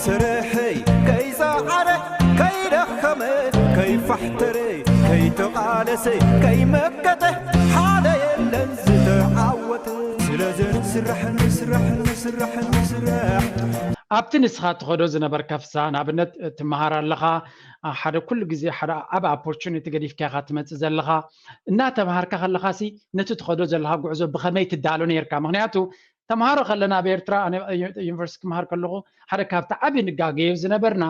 ስርሐይ ከይሰዓረ ከይደኸመ ከይፋሕተረ ከይተቓለሰ ከይመከተ ሓደ የለን ዝተዓወተ። ስለዚ ንስራሕ ንስራሕ ንስራሕ ንስራሕ። ኣብቲ ንስኻ ትኸዶ ዝነበርካ ፍስሃ ንኣብነት ትመሃር ኣለኻ፣ ሓደ ኩሉ ግዜ ሓደ ኣብ opportunity ገዲፍካ ኢኻ ትመፅእ ዘለኻ። እናተምሃርካ ከለኻሲ ነቲ ትኸዶ ዘለኻ ጉዕዞ ብኸመይ ትዳሎ ነይርካ? ምክንያቱ ተምሃሮ ከለና ኣብ ኤርትራ ዩኒቨርሲቲ ክምሃር ከለኹ ሓደ ካብቲ ዓብ ንጋገዮ ዝነበርና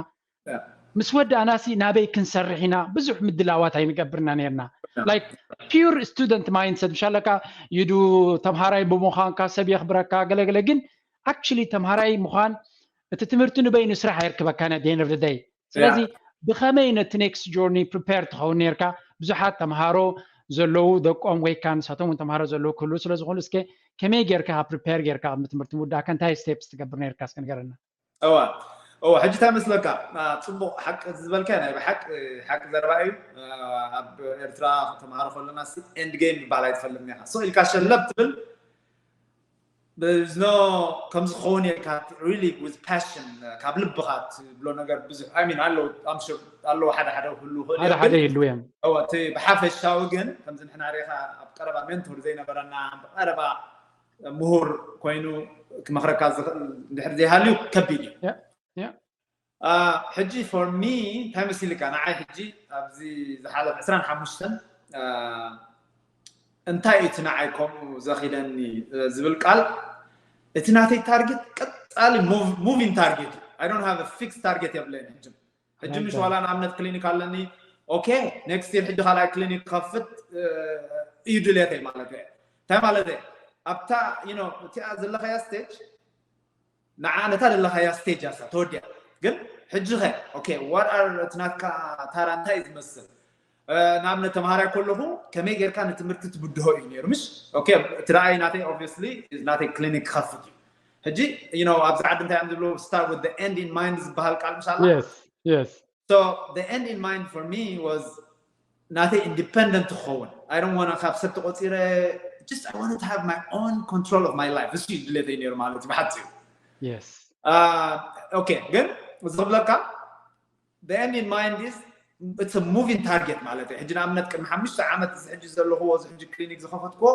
ምስ ወዳእናሲ ናበይ ክንሰርሕ ኢና ብዙሕ ምድላዋት ኣይንገብርና ነርና። Like pure student mindset ምሻለካ ይዱ ተምሃራይ ብምዃንካ ሰብ የኽብረካ ገለገለ፣ ግን actually ተምሃራይ ምዃን እቲ ትምህርቲ ንበይኑ ስራሕ ኣይርክበካ ና ደን ርደይ። ስለዚ ብኸመይ ነቲ next journey prepare ትኸውን ነርካ? ብዙሓት ተምሃሮ ዘለዉ ደቆም ወይ ካ ንሳቶም እውን ተምሃሮ ዘለዉ ክህሉ ስለ ዝኾኑ እስከ ከመይ ጌርካ prepare ጌርካ ቅድሚ ትምህርቲ ምውዳእካ እንታይ steps ትገብር ነርካ እስከ ንገረና። እዋ እዋ ሕጂ እንታይ መስለካ? ጽቡቕ ሓቂ ዝበልካ ናይ ብሓቂ ሓቂ ዘረባ እዩ። ኣብ ኤርትራ ተምሃሮ ከለና end game ይባል ኣይትፈልጥን ኢኻ። So ኢልካ ሸለብ ትብል no ከምዚ ክኸውን ኢልካ really with passion ካብ ልብኻ ትብሎ ነገር ብዙሕ I mean ኣለዉ ኣለዉ ሓደ ሓደ ክህሉ ሓደ ሓደ ይህልዉ እዮም። እቲ ብሓፈሻዊ ግን ከምዚ ንሕና ሪኻ ኣብ ቀረባ ሜንቶር ዘይነበረና ብቐረባ ምሁር ኮይኑ ክመኽረካ ዝኽእል እንድሕር ዘይሃልዩ ከቢድ እዩ። ሕጂ for me እንታይ መሲልካ ንዓይ ሕጂ ኣብዚ ዝሓለፍ ዕስራን ሓሙሽተን እንታይ እዩ እቲ ንዓይ ከምኡ ዘኺደኒ ዝብል ቃል እቲ ናተይ ታርጌት ቀጻሊ moving target I don't have fixed target የብለይን። ሕጂ ሕጂ ምሽ ዋላ ንኣብነት ክሊኒክ ኣለኒ okay next year ሕጂ ካልኣይ ክሊኒክ ክኸፍት እዩ ድሌተይ ማለት እየ። እንታይ ማለት እየ ኣብታ እቲኣ ዘለኻያ stage ንዓ ነታ ዘለኻያ stage ኣሳ ተወዲያ ግን ሕጂ ኸ okay what are እቲ ናትካ ታራ እንታይ እዩ ዝመስል? ንኣብነት ተምሃራይ ከለኹ ከመይ ጌርካ ንትምህርቲ ትብድሆ እዩ ነይሩ ምሽ okay እቲ ረኣይ ናተይ obviously ናተይ ክሊኒክ ክኸፍት እዩ። ሕጂ ኣብዚ ዓዲ እንታይ እዮም ዝብሉ start with the end in mind ዝበሃል ቃል ምሽ ኣላ Yes, yes. So the end in mind for me was ናተይ independent ክኸውን I don't want ካብ ሰብ ተቆፂረ just I wanted to have my own control of my life እሱ እዩ ድሌተይ ነይሩ ማለት እዩ ብሓፂሩ። Yes. Okay ግን እዚ ክብለካ the end in mind is it's a moving target ማለት እዩ። ሕጂ ንኣብነት ቅድሚ ሓሙሽተ ዓመት እዚ ሕጂ ዘለኽዎ እዚ ሕጂ ክሊኒክ ዝኸፈትክዎ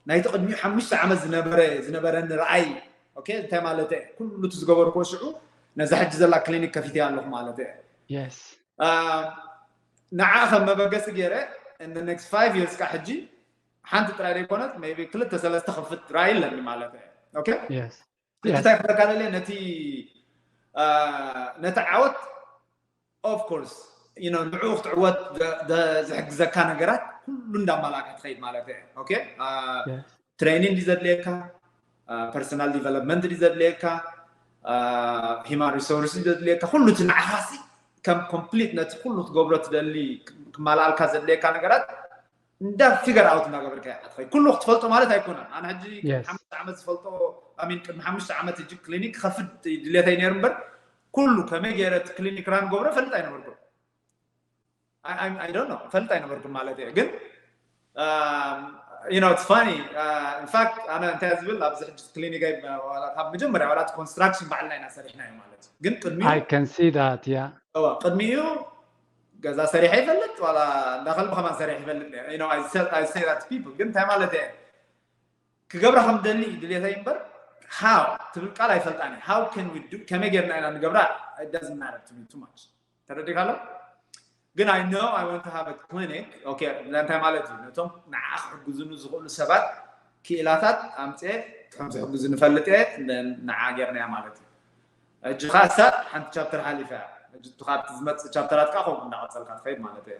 ናይቲ ቅድሚኡ ሓሙሽተ ዓመት ዝነበረ ዝነበረኒ ረኣይ okay እንታይ ማለት እየ ኩሉ እቲ ዝገበርክዎ ሽዑ ነዛ ሕጂ ዘላ ክሊኒክ ከፊተ ኣለኹ ማለት እየ። Yes. ንዓ ከም መበገሲ ገይረ in the next five years ካ ሕጂ ሓንቲ ጥራይ ዘይኮነት maybe ክልተ ሰለስተ ክፍት ራእይ ኣለኒ ማለት እየ። Okay Yes. ሕጂ እንታይ ክብለካ ደልየ ነቲ ነቲ ዓወት of course ንዕኡ ክትዕወት ዝሕግዘካ ነገራት ኩሉ እንዳማላእካ ትኸይድ ማለት እየ። Okay training ድዩ ዘድልየካ personal development ድዩ ዘድልየካ human resource ድዩ ዘድልየካ ኩሉ እቲ ንዓኻሲ ከም complete ነቲ ኩሉ ክትገብሮ ትደሊ ክማላኣልካ ዘድልየካ ነገራት እንዳ figure out እንዳገበርካ ኢኻ ትኸይድ። ኩሉ ክትፈልጦ ማለት ኣይኮነን። ኣነ ሕጂ ቅድሚ ሓሙሽተ ዓመት ዝፈልጦ I mean ቅድሚ ሓሙሽተ ዓመት ሕጂ ክሊኒክ ክኸፍት ድሌተይ ነይሩ እምበር ኩሉ ከመይ ገይረ እቲ ክሊኒክ run ገብሮ ፈልጥ ኣይነበርኩን። I don't know ፈልጥ ኣይነበርኩን ማለት እየ ግን you know it's funny in fact ኣነ እንታይ ዝብል ኣብዚ ሕጂ ክሊኒክ ካብ መጀመርያ ዋላ construction ባዕልና ኢና ሰሪሕናዮ ማለት እዩ ግን ቅድሚኡ I can see that yeah. ቅድሚኡ ገዛ ሰሪሐ ይፈልጥ ዋላ እንዳ ከልቢ ከማን ሰሪሐ ይፈልጥ I say that people ግን እንታይ ማለት እየ ክገብራ ከም ደሊ ድሌተይ እምበር how ትብል ቃል ኣይፈልጣን እየ። How can we do ከመይ ጌርና ኢና ንገብራ it doesn't matter to me too much ተረዲካ ኣሎ ግን I know I want to have a clinic okay እንታይ ማለት እዩ ነቶም ንዓ ክሕግዙኒ ዝኽእሉ ሰባት ክኢላታት ኣምፅኤ ከም ዝሕግዙ ንፈልጥ እየ ንዓ ጌርናያ ማለት እዩ። ሕጂ ኸዓ እሳ ሓንቲ chapter ሓሊፋ እያ። ሕጂ ካብቲ ዝመፅእ chapterኣት ከዓ ከምኡ እንዳቐፀልካ ትኸይድ ማለት እየ።